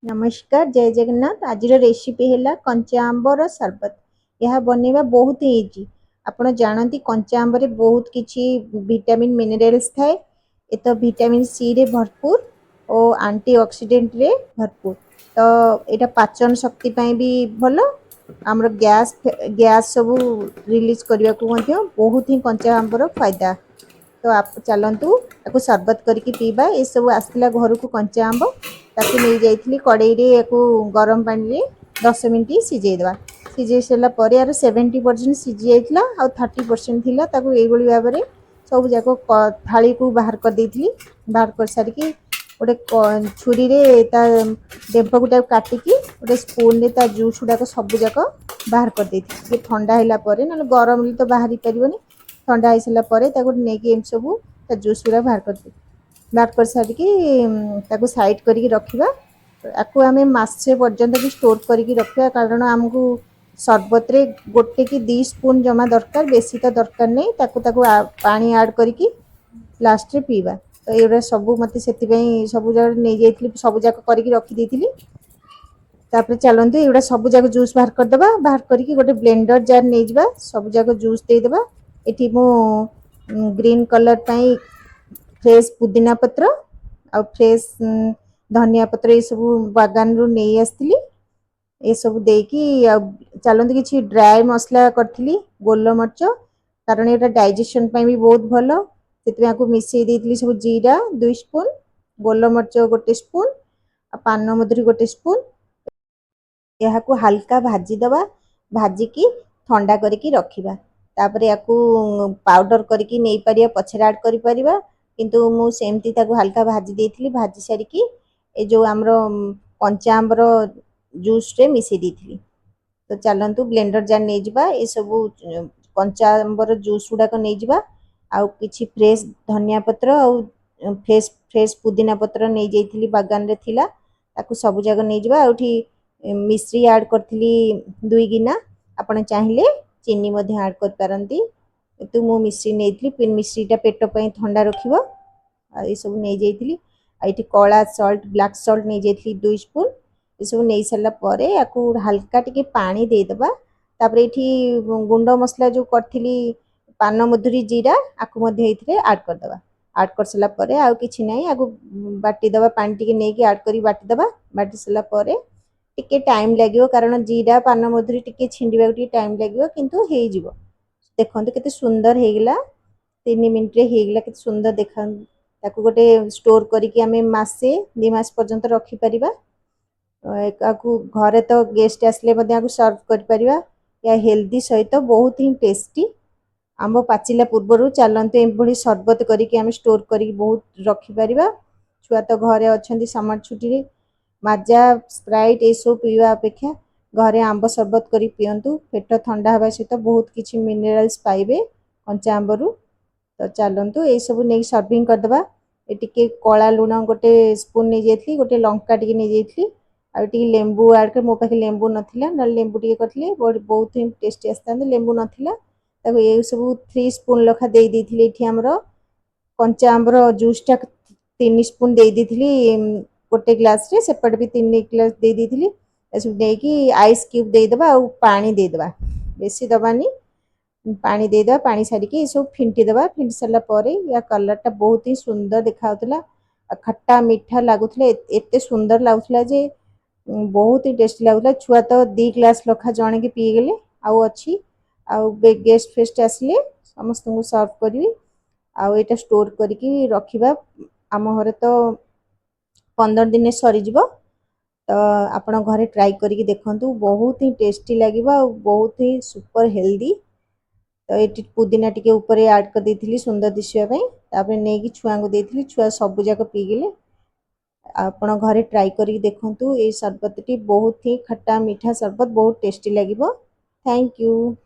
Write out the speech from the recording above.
ନମସ୍କାର, ଜୟ ଜଗନ୍ନାଥ। ଆଜିର ରେସିପି ହେଲା କଞ୍ଚା ଆମ୍ବର ସରବତ। ଏହା ବନେଇବା ବହୁତ ଇଜି। ଆପଣ ଜାଣନ୍ତି, କଞ୍ଚା ଆମ୍ବରେ ବହୁତ କିଛି ଭିଟାମିନ୍, ମିନେରାଲ୍ସ ଥାଏ। ଏ ତ ଭିଟାମିନ୍ ସିରେ ଭରପୁର ଓ ଆଣ୍ଟି ଅକ୍ସିଡେଣ୍ଟରେ ଭରପୁର। ତ ଏଇଟା ପାଚନ ଶକ୍ତି ପାଇଁ ବି ଭଲ। ଆମର ଗ୍ୟାସ୍ ଗ୍ୟାସ୍ ସବୁ ରିଲିଜ୍ କରିବାକୁ ମଧ୍ୟ ବହୁତ ହିଁ କଞ୍ଚା ଆମ୍ବର ଫାଇଦା। ତ ଚାଲନ୍ତୁ, ତାକୁ ସରବତ କରିକି ପିଇବା। ଏସବୁ ଆସିଥିଲା ଘରକୁ କଞ୍ଚା ଆମ୍ବ, ତାକୁ ନେଇଯାଇଥିଲି। କଡ଼େଇରେ ୟାକୁ ଗରମ ପାଣିରେ 10 ମିନିଟ୍ ସିଝେଇଦେବା। ସିଝେଇ ସାରିଲା ପରେ ୟାର 70% ସିଝି ଯାଇଥିଲା ଆଉ 30% ଥିଲା। ତାକୁ ଏଇଭଳି ଭାବରେ ସବୁ ଯାକ ଥାଳିକୁ ବାହାର କରିଦେଇଥିଲି। ବାହାର କରିସାରିକି ଗୋଟେ ଛୁରୀରେ ତା ଡେମ୍ଫ ଗୁଟାକୁ କାଟିକି ଗୋଟେ ସ୍ପୁନରେ ତା ଜୁସ୍ ଗୁଡ଼ାକ ସବୁ ଯାକ ବାହାର କରିଦେଇଥିଲି। ଟିକେ ଥଣ୍ଡା ହେଲା ପରେ, ନହେଲେ ଗରମରେ ତ ବାହାରି ପାରିବନି। ଥଣ୍ଡା ହେଇସାରିଲା ପରେ ତାକୁ ନେଇକି ଏମିତି ସବୁ ତା ଜୁସ୍ ଗୁଡ଼ା ବାହାର କରିଦେଇ, ବାହାର କରିସାରିକି ତାକୁ ସାଇଡ଼୍ କରିକି ରଖିବା। ଆକୁ ଆମେ ମାସେ ପର୍ଯ୍ୟନ୍ତ ବି ଷ୍ଟୋର୍ କରିକି ରଖିବା, କାରଣ ଆମକୁ ସରବତରେ 1 କି 2 ସ୍ପୁନ୍ ଜମା ଦରକାର, ବେଶୀ ତ ଦରକାର ନାହିଁ। ତାକୁ ତାକୁ ପାଣି ଆଡ଼୍ କରିକି ଲାଷ୍ଟରେ ପିଇବା। ତ ଏଇଗୁଡ଼ା ସବୁ ମୋତେ ସେଥିପାଇଁ ସବୁ ଜାଗାରେ ନେଇଯାଇଥିଲି, ସବୁ ଯାକ କରିକି ରଖିଦେଇଥିଲି। ତାପରେ ଚାଲନ୍ତୁ, ଏଗୁଡ଼ା ସବୁ ଯାକ ଜୁସ୍ ବାହାର କରିଦେବା। ବାହାର କରିକି ଗୋଟେ ବ୍ଲେଣ୍ଡର ଜାର୍ ନେଇଯିବା, ସବୁ ଯାକ ଜୁସ୍ ଦେଇଦେବା। ଏଠି ମୁଁ ଗ୍ରୀନ୍ କଲର୍ ପାଇଁ ଫ୍ରେଶ୍ ପୁଦିନା ପତ୍ର ଆଉ ଫ୍ରେଶ୍ ଧନିଆ ପତ୍ର ଏସବୁ ବାଗାନରୁ ନେଇ ଆସିଥିଲି। ଏସବୁ ଦେଇକି ଆଉ ଚାଲନ୍ତୁ, କିଛି ଡ୍ରାଏ ମସଲା କରିଥିଲି, ଗୋଲମରିଚ, କାରଣ ଏଇଟା ଡାଇଜେସନ୍ ପାଇଁ ବି ବହୁତ ଭଲ। ସେଥିପାଇଁ ଆକୁ ମିଶେଇ ଦେଇଥିଲି ସବୁ। ଜିରା 2 ସ୍ପୁନ୍, ଗୋଲମରିଚ 1 ସ୍ପୁନ୍ ଆଉ ପାନମଧୁରୀ 1 ସ୍ପୁନ୍। ଏହାକୁ ହାଲକା ଭାଜିଦେବା। ଭାଜିକି ଥଣ୍ଡା କରିକି ରଖିବା। ତାପରେ ୟାକୁ ପାଉଡ଼ର କରିକି ନେଇପାରିବା, ପଛରେ ଆଡ଼୍ କରିପାରିବା। କିନ୍ତୁ ମୁଁ ସେମିତି ତାକୁ ହାଲକା ଭାଜି ଦେଇଥିଲି। ଭାଜି ସାରିକି ଏ ଯେଉଁ ଆମର କଞ୍ଚା ଆମ୍ବର ଜୁସ୍ରେ ମିଶାଇ ଦେଇଥିଲି। ତ ଚାଲନ୍ତୁ, ବ୍ଲେଣ୍ଡର ଜାର୍ ନେଇଯିବା, ଏସବୁ କଞ୍ଚା ଆମ୍ବର ଜୁସ୍ ଗୁଡ଼ାକ ନେଇଯିବା ଆଉ କିଛି ଫ୍ରେଶ୍ ଧନିଆ ପତ୍ର ଆଉ ଫ୍ରେଶ୍ ଫ୍ରେଶ୍ ପୁଦିନା ପତ୍ର ନେଇଯାଇଥିଲି, ବାଗାନରେ ଥିଲା। ତାକୁ ସବୁ ଯାକ ନେଇଯିବା। ଆଉ ଏଠି ମିଶ୍ରି ଆଡ଼୍ କରିଥିଲି 2 ଗିନା। ଆପଣ ଚାହିଁଲେ ଚିନି ମଧ୍ୟ ଆଡ଼୍ କରିପାରନ୍ତି, କିନ୍ତୁ ମୁଁ ମିଶ୍ରି ନେଇଥିଲି। ମିଶ୍ରିଟା ପେଟ ପାଇଁ ଥଣ୍ଡା ରଖିବ। ଆଉ ଏସବୁ ନେଇଯାଇଥିଲି। ଆଉ ଏଠି କଳା ସଲ୍ଟ, ବ୍ଲାକ୍ ସଲ୍ଟ ନେଇଯାଇଥିଲି 2 ସ୍ପୁନ୍। ଏସବୁ ନେଇସାରିଲା ପରେ ୟାକୁ ହାଲକା ଟିକେ ପାଣି ଦେଇଦେବା। ତାପରେ ଏଇଠି ଗୁଣ୍ଡ ମସଲା ଯେଉଁ କରିଥିଲି, ପାନମଧୁରୀ, ଜିରା, ଆକୁ ମଧ୍ୟ ଏଇଥିରେ ଆଡ଼୍ କରିଦେବା। ଆଡ଼୍ କରିସାରିଲା ପରେ ଆଉ କିଛି ନାହିଁ, ଆକୁ ବାଟିଦେବା। ପାଣି ଟିକେ ନେଇକି ଆଡ଼୍ କରି ବାଟିଦେବା। ବାଟି ସାରିଲା ପରେ ଟିକେ ଟାଇମ୍ ଲାଗିବ, କାରଣ ଜିରା, ପାନମଧୁରୀ ଟିକେ ଛିଣ୍ଡିବାକୁ ଟିକେ ଟାଇମ୍ ଲାଗିବ, କିନ୍ତୁ ହେଇଯିବ। ଦେଖନ୍ତୁ କେତେ ସୁନ୍ଦର ହେଇଗଲା। 3 ମିନିଟ୍ରେ ହେଇଗଲା। କେତେ ସୁନ୍ଦର ଦେଖା। ତାକୁ ଗୋଟେ ଷ୍ଟୋର୍ କରିକି ଆମେ ମାସେ 2 ମାସ ପର୍ଯ୍ୟନ୍ତ ରଖିପାରିବା। ଆକୁ ଘରେ ତ ଗେଷ୍ଟ ଆସିଲେ ମଧ୍ୟ ଆକୁ ସର୍ଭ କରିପାରିବା। ଏହା ହେଲ୍ଦି ସହିତ ବହୁତ ହିଁ ଟେଷ୍ଟି। ଆମ୍ବ ପାଚିଲା ପୂର୍ବରୁ ଚାଲନ୍ତୁ, ଏଭଳି ସରବତ କରିକି ଆମେ ଷ୍ଟୋର୍ କରିକି ବହୁତ ରଖିପାରିବା। ଛୁଆ ତ ଘରେ ଅଛନ୍ତି ସମର ଛୁଟିରେ, ମାଜା, ସ୍ପ୍ରାଇଟ୍ ଏସବୁ ପିଇବା ଅପେକ୍ଷା ଘରେ ଆମ୍ବ ସରବତ କରି ପିଅନ୍ତୁ। ପେଟ ଥଣ୍ଡା ହେବା ସହିତ ବହୁତ କିଛି ମିନେରାଲ୍ସ ପାଇବେ କଞ୍ଚା ଆମ୍ବରୁ। ତ ଚାଲନ୍ତୁ, ଏଇସବୁ ନେଇକି ସର୍ଭିଂ କରିଦେବା। ଏ ଟିକେ କଳା ଲୁଣ 1 ସ୍ପୁନ୍ ନେଇଯାଇଥିଲି, ଗୋଟେ ଲଙ୍କା ଟିକେ ନେଇଯାଇଥିଲି ଆଉ ଟିକେ ଲେମ୍ବୁ ଆଡ଼୍ କରି। ମୋ ପାଖରେ ଲେମ୍ବୁ ନଥିଲା, ନହେଲେ ଲେମ୍ବୁ ଟିକେ କରିଥିଲି, ବହୁତ ହିଁ ଟେଷ୍ଟି ଆସିଥାନ୍ତା। ଲେମ୍ବୁ ନଥିଲା। ତାକୁ ଏସବୁ 3 ସ୍ପୁନ୍ ଲେଖା ଦେଇ ଦେଇଥିଲି। ଏଠି ଆମର କଞ୍ଚା ଆମ୍ବର ଜୁସ୍ଟା 3 ସ୍ପୁନ୍ ଦେଇ ଦେଇଥିଲି ଗୋଟେ ଗ୍ଲାସ୍ରେ, ସେପଟେ ବି 3 ଗ୍ଲାସ୍ ଦେଇ ଦେଇଥିଲି। ଏସବୁ ଦେଇକି ଆଇସ୍ କ୍ୟୁବ୍ ଦେଇଦେବା ଆଉ ପାଣି ଦେଇଦେବା, ବେଶୀ ଦେବାନି। ପାଣି ଦେଇଦେବା। ପାଣି ସାରିକି ଏସବୁ ଫିଣ୍ଟି ଦେବା। ଫିଣ୍ଟି ସାରିଲା ପରେ ୟା କଲର୍ଟା ବହୁତ ହିଁ ସୁନ୍ଦର ଦେଖାଯାଉଥିଲା ଆଉ ଖଟା ମିଠା ଲାଗୁଥିଲା। ଏତେ ସୁନ୍ଦର ଲାଗୁଥିଲା ଯେ ବହୁତ ହିଁ ଟେଷ୍ଟି ଲାଗୁଥିଲା। ଛୁଆ ତ 2 ଗ୍ଲାସ୍ ଲେଖା ଜଣେକି ପିଇଗଲେ। ଆଉ ଅଛି, ଆଉ ଗେଷ୍ଟ ଫେଷ୍ଟ ଆସିଲେ ସମସ୍ତଙ୍କୁ ସର୍ଭ କରିବି। ଆଉ ଏଇଟା ଷ୍ଟୋର୍ କରିକି ରଖିବା। ଆମ ଘରେ ତ 15 ଦିନରେ ସରିଯିବ। ତ ଆପଣ ଘରେ ଟ୍ରାଏ କରିକି ଦେଖନ୍ତୁ, ବହୁତ ହିଁ ଟେଷ୍ଟି ଲାଗିବ ଆଉ ବହୁତ ହିଁ ସୁପର ହେଲ୍ଦି। ତ ଏଠି ପୁଦିନା ଟିକେ ଉପରେ ଆଡ଼୍ କରିଦେଇଥିଲି ସୁନ୍ଦର ଦିଶିବା ପାଇଁ। ତାପରେ ନେଇକି ଛୁଆଙ୍କୁ ଦେଇଥିଲି, ଛୁଆ ସବୁ ଯାକ ପିଇଗଲେ। ଆପଣ ଘରେ ଟ୍ରାଏ କରିକି ଦେଖନ୍ତୁ, ଏଇ ସରବତଟି ବହୁତ ହିଁ ଖଟା ମିଠା ସରବତ, ବହୁତ ଟେଷ୍ଟି ଲାଗିବ। Thank you.